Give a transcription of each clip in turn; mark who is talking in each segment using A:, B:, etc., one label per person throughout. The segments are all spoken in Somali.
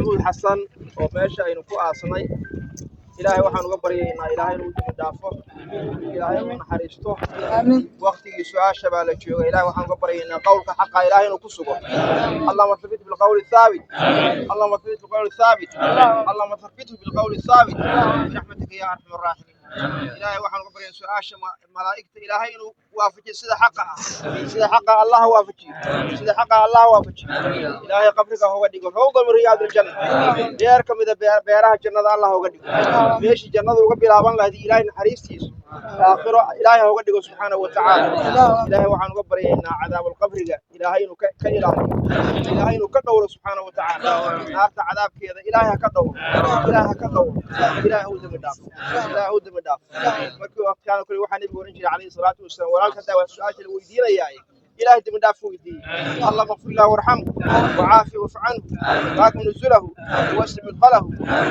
A: Maxamuud Xasan oo meesha aynu ku aasnay, Ilaahay waxaan uga baryaynaa Ilaahay inuu dembi dhaafo, Ilaahay inuu naxariisto. Waqtigii su-aasha baa la jooga. Ilaahay waxaan uga baryaynaa qowlka xaqa Ilaahay inuu ku sugo. اللهم ثبت بالقول الثابت، اللهم ثبت بالقول الثابت، اللهم ثبته بالقول الثابت برحمتك يا ارحم الراحمين. Ilaahay waxaan uga baryaynaa su-aasha malaa'igta Ilaahay inuu waafajiyo sida xaqa ah, sida xaqa Allah waafajiyo, sida xaqa Allah waafajiyo. Ilaahay qabriga hoga dhigo روضة من رياض الجنة, beer ka mida beeraha jannada Allah hoga dhigo, meeshii jannada uga bilaaban lahayd Ilaahay naxariistiisa aakhiro Ilaahay hoga dhigo subxaanahu wa tacaala. Ilaahay waxaan uga baryaynaa cadaabul qabriga Ilaahay inuu ka ilaaliyo, Ilaahay inuu ka dhowro subxaanahu wa tacaala. Naarta cadaabkeeda Ilaahay ha ka dhowro, Ilaahay ha ka dhowro, Ilaahay ha u dembi dhaafo, Ilaahay ha u dembi dhaafo. Markii waqtigaan kale waxaa Nebigu oran jiray calayhi salaatu wasalaam, walaalka haddaa waa su-aasha la weydiinayaaye Ilaahay dembi dhaaf weydiiyey. اللهم اغفر له وارحمه وعافه واعف عنه وأكرم نزله ووسع مدخله.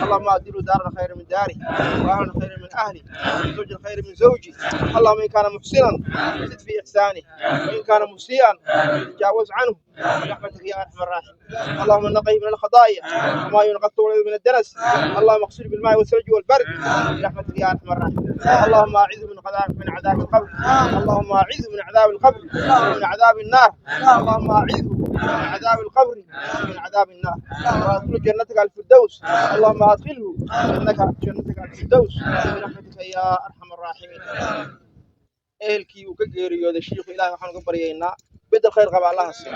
A: اللهم أبدله دارا خيرا من داره وأهلا خيرا من أهله وزوجا خيرا من زوجه. اللهم إن كان محسنا زد في إحسانه، وإن كان مسيئا تجاوز عنه برحمتك يا أرحم الراحمين. اللهم نقه من الخطايا وما ينقى الثوب من الدنس. اللهم اغسله بالماء والثلج والبرد برحمتك يا أرحم الراحمين. اللهم أعذه من عذاب القبر، اللهم أعذه من عذاب القبر ومن عذاب النار، اللهم أعذه من عذاب القبر ومن عذاب النار، وأدخله جنتك الفردوس. اللهم أدخله جنتك الفردوس برحمتك يا أرحم الراحمين. Ehelkii uu ka geeriyooday shiikhu, Ilahay waxaan uga baryaynaa bedel khayr qaba Allaha siiyo,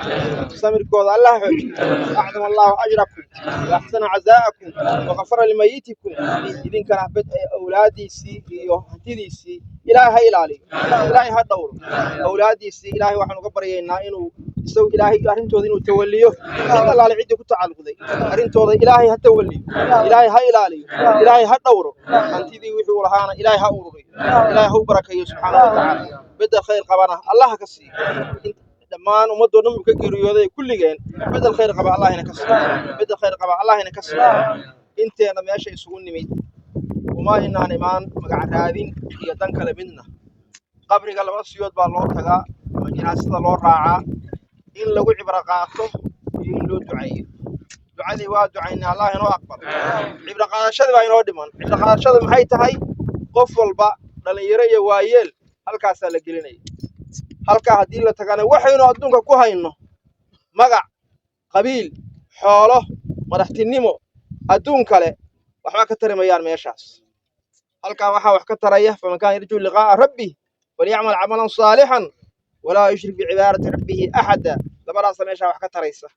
A: samirkooda Allah xoojiyo. أعظم الله أجركم وأحسن عزاءكم وغفر لميتكم. Idinkana bed awlaadiisii iyo hantidiisii Ilaahay ha ilaaliyo, Ilaahay ha dhowro. Awlaadiisii Ilaahay waxaan uga baryaynaa inuu isagu Ilaahay arrintooda inuu tawalliyo. Cid allaale ciddii ku tacalluqday arrintooda Ilaahay ha tawalliyo, Ilaahay ha ilaaliyo, Ilaahay ha dhowro. Hantidii wixii uu lahaana Ilaahay ha ururiyo, Ilaahay ha u barakeeyo subxaanahu wa tacaala. Bedel khayr qabana Allah ka siiyo. Dhammaan ummadoo dhan buu ka geeriyooday, kulligeen bedel khayr qaba Allah ina ka siiyo, bedel khayr qaba Allah ina ka siiyo. Inteena meesha isugu nimid uma inaan imaan magac raadin iyo dan kale midna. Qabriga laba siyood baa loo tagaa ama jinaasada loo raacaa: in lagu cibro qaato iyo in loo duceeyo. Ducadii waa ducaynay, Allah inoo aqbalo. Cibro qaadashadii baa inoo dhiman. Cibro qaadashada maxay tahay? Qof walba, dhalinyaro iyo waayeel, halkaasaa la gelinaya. Halkaa haddii la tagana, waxaynu adduunka ku hayno, magac, qabiil, xoolo, madaxtinimo, adduun kale, waxba ka tari mayaan meeshaas. Halkaa waxaa wax ka taraya: فمن كان يرجو لقاء ربه فليعمل عملا صالحا ولا يشرك بعبادة ربه أحدا. Labadaasa meeshaa wax ka taraysa.